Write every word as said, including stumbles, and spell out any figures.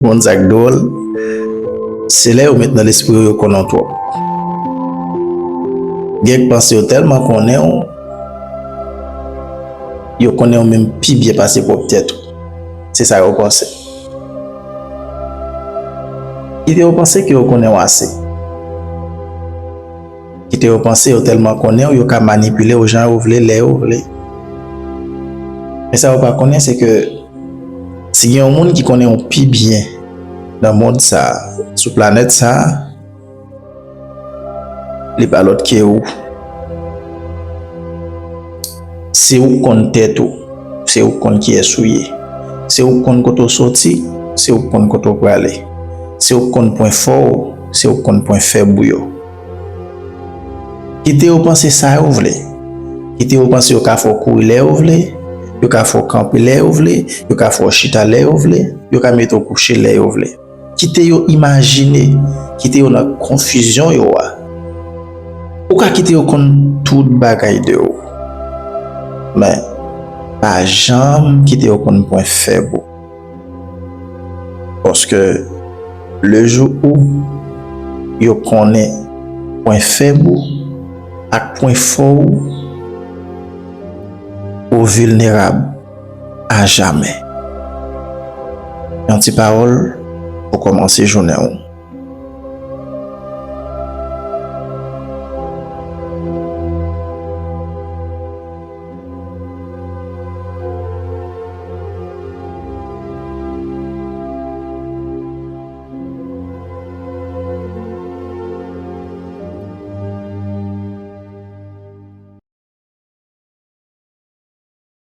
Moun sa k dwòl, se lè yo met nan lespri yo, yo konnen w twòp. Gen k panse yo tèlman konnen w, yo konnen w menm pi byen pase pwòp tèt ou. Se sa yo panse. Kite yo panse ke yo konnen w ase. Kite yo panse yo tèlman konnen w, yo ka manipile w jan yo vle, lè yo vle. Men sa yo pa konnen, se ke si gen yon moun ki konnen w pi byen nan mond sa a, sou planèt sa a, li pa lòt ke ou. Se ou k konn tèt ou, se ou k konn kiyès ou ye, se ou k konn kote w soti, se ou k konn kote w prale, se ou k konn pwen fò w, se ou k konn pwen fèb ou yo. Kite yo panse sa yo vle. Kite yo panse yo ka fè w kouri lè yo vle, yo ka fè w kanpe lè yo vle, yo ka fè w chita lè yo vle, yo ka mete w kouche lè yo vle. Kite yo imajine, kite yo nan konfizyon yo a. Ou ka kite yo konn tout bagay de ou. Men, pa janm kite yo konn pwen fèb ou. Paske le jou ou yo konnen pwen fèb ou ak pwen fò ou, ou vilnerab a jamè. Yon ti pawòl pou kòmanse jounen w.